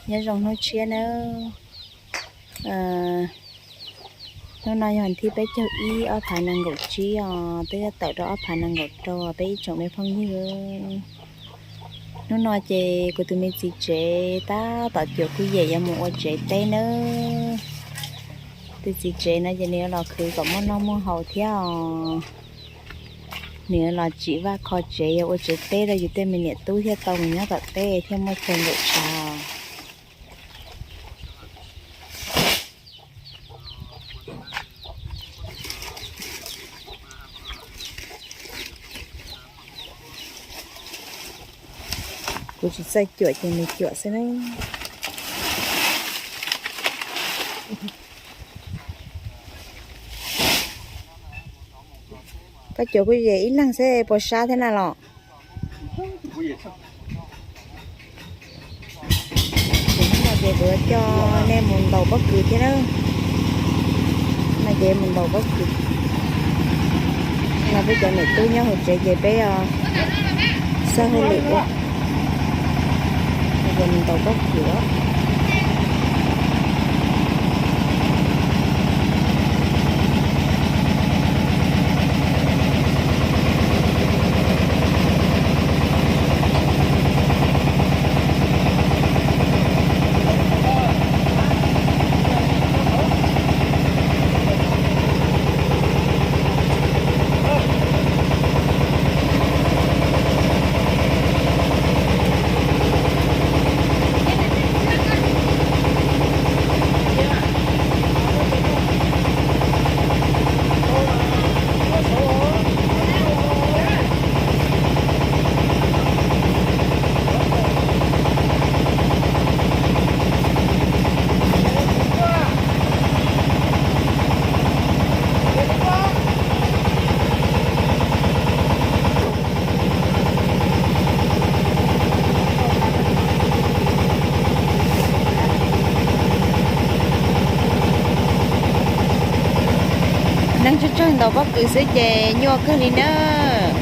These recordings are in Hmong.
Nyob zoo hnub tshiab nawb. Hnub no yog thib peb caug ib ob phav nees nkaum tsib os, twb yuav tawm rau ob phav nees nkaum rau peb ib tsoom me phooj ywg. Hnub no ces kuv tus me txiv tsev tab tom cuam kuj yem yuav mus ua tsev teb nawb. Tus txiv tsev no ces nws yuav los khwv kom muaj noj muaj haus thiab os. Nws yuav los tsim vaj kho tsev yuav ua tsev teb rau yus tej me niam tub thiaj tau mus nyob tom teb thiaj muaj chaw nkaum tshav. Kuv tsis txawj cuam ces nws cuam xwb na. Koj cuam kuj yem ib leeg xwb puas sab thiab na los? Ces hnub no ces kuv yuav coj nej mus ntaus pob kws thiab na. No ces mus ntaus pob kws. No peb cov niam tub nyob hauv tsev ces peb xab hauj lwm ua, ces mus ntaus pob kws os. Neeg tsawg tsawg ntaus pob kws xwb ces nyuaj kawg li nawb.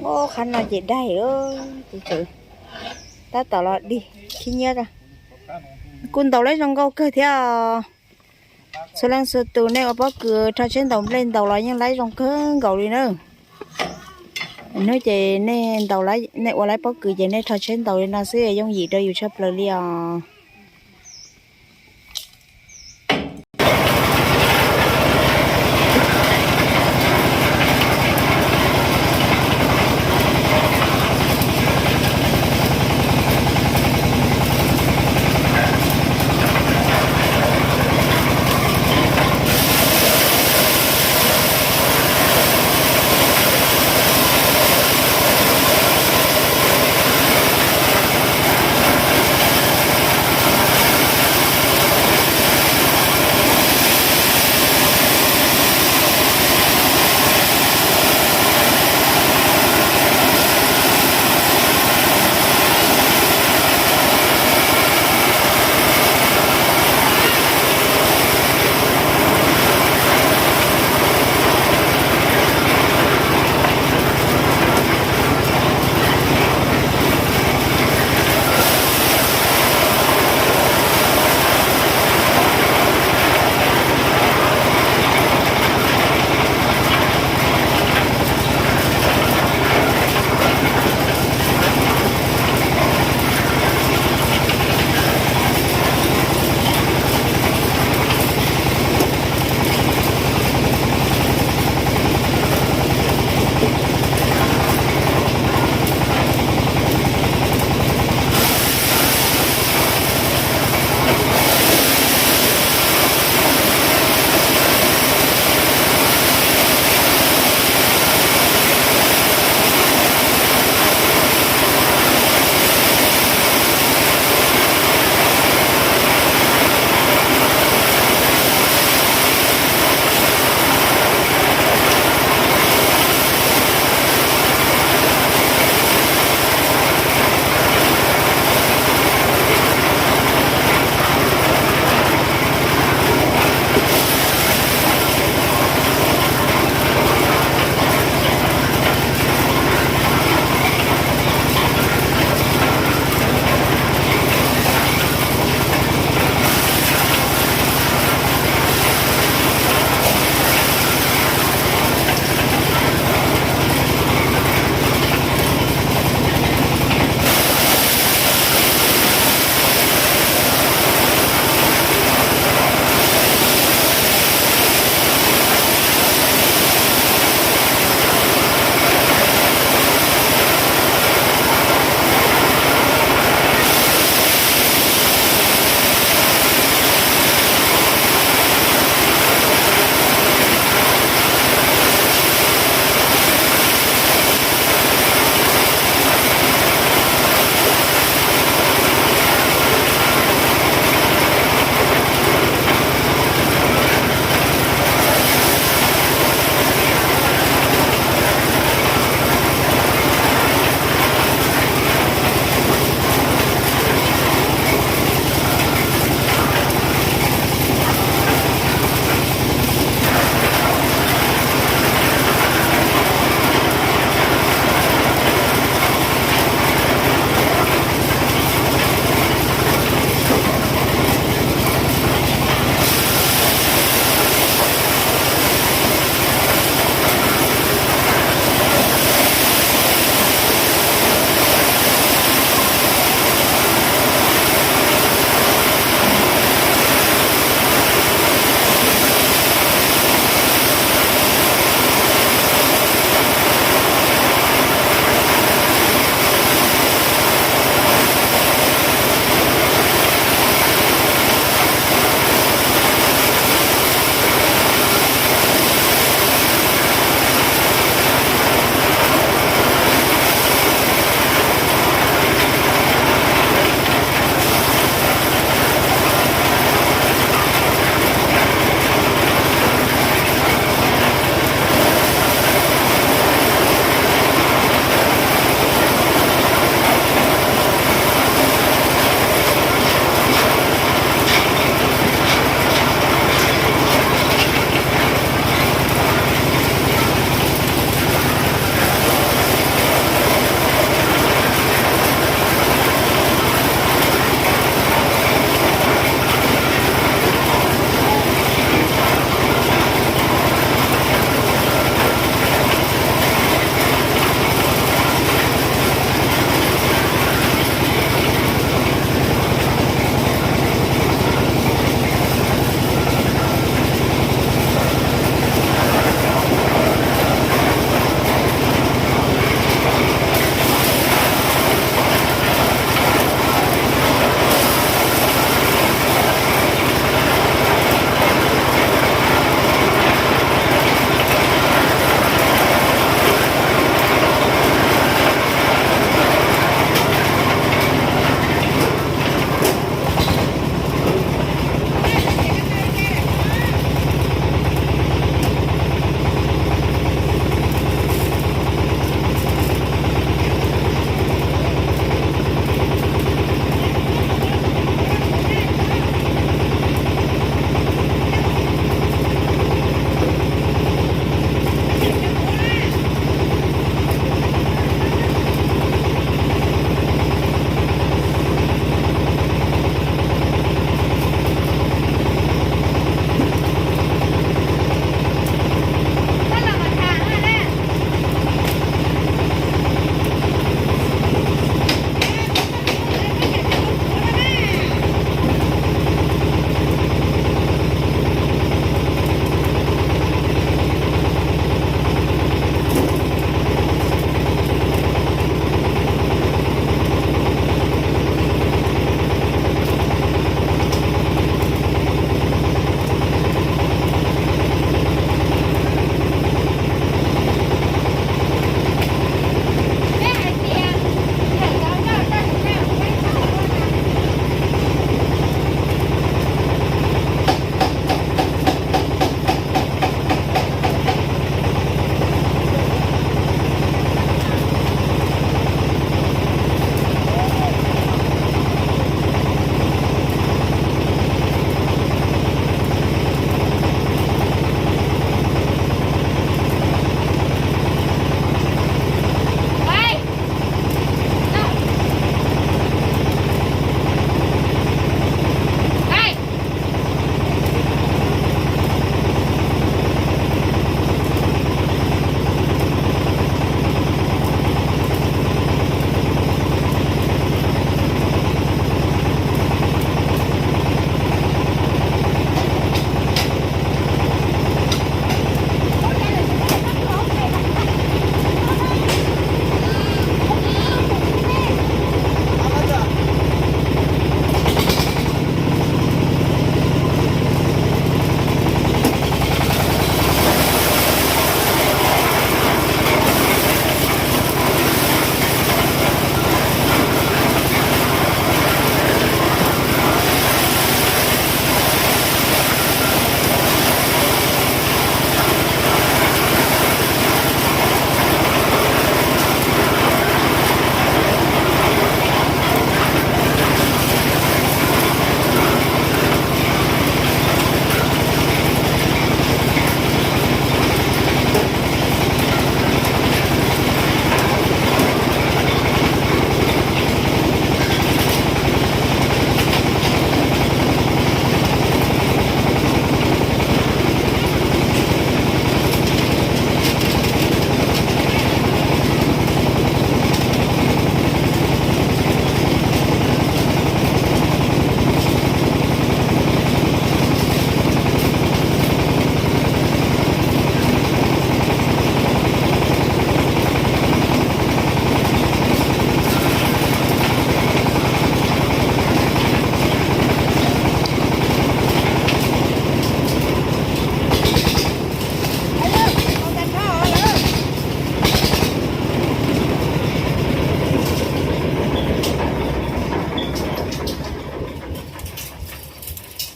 Ub, qhov no ces daig lawm, ces tseem tab tom los dig khib nyiab. Kuj ntaus laib zoo nkauj kawg thiab. Txhua leej txhua tus nej ua pob kws rho tsheb ntaus nplej ntaus los yeej laib zoo kawg nkaus li na. Hnub ces nej ntaus, nej ua laib pob kws ces nej rho tsheb ntaus li no xwb yooj yim rau yus tshaj plaws li os.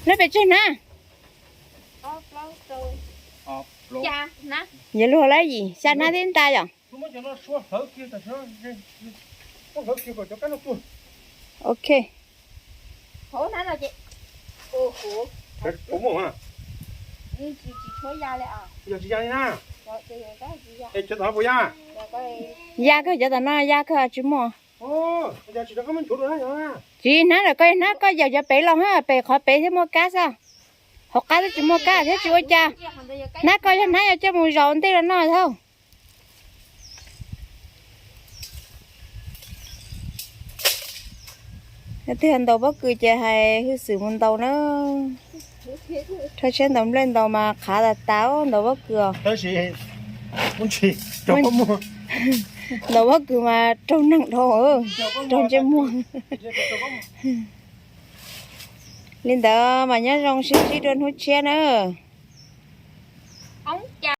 Nab pes tsawg hnab? Yog luag lawm yim xya hnab thiab ntag yom. Ok. Ya kawg, cov tom no ya kawg tsis muaj. Tsis hnab lawm, koj hnab koj yawm cov pem los, pem qhov pem thiab muaj kab xwb. Hauv qab twb tsis muaj kab thiab tsis ua cas. Hnab koj yog hnab yuav coj mus zaum ntej los noj thiab. Leej twg ntaus pob kws ces hais hwj xwm mus ntaus na. Rho siab ntaus nplej ntaus mas qhav tas tas ntaus pob kws os. Ntaus pob kws mas raug neeg dhau, raug ntsej muag. Li ntawd mas nyob zoo sib ntsib dua hnub tshiab na.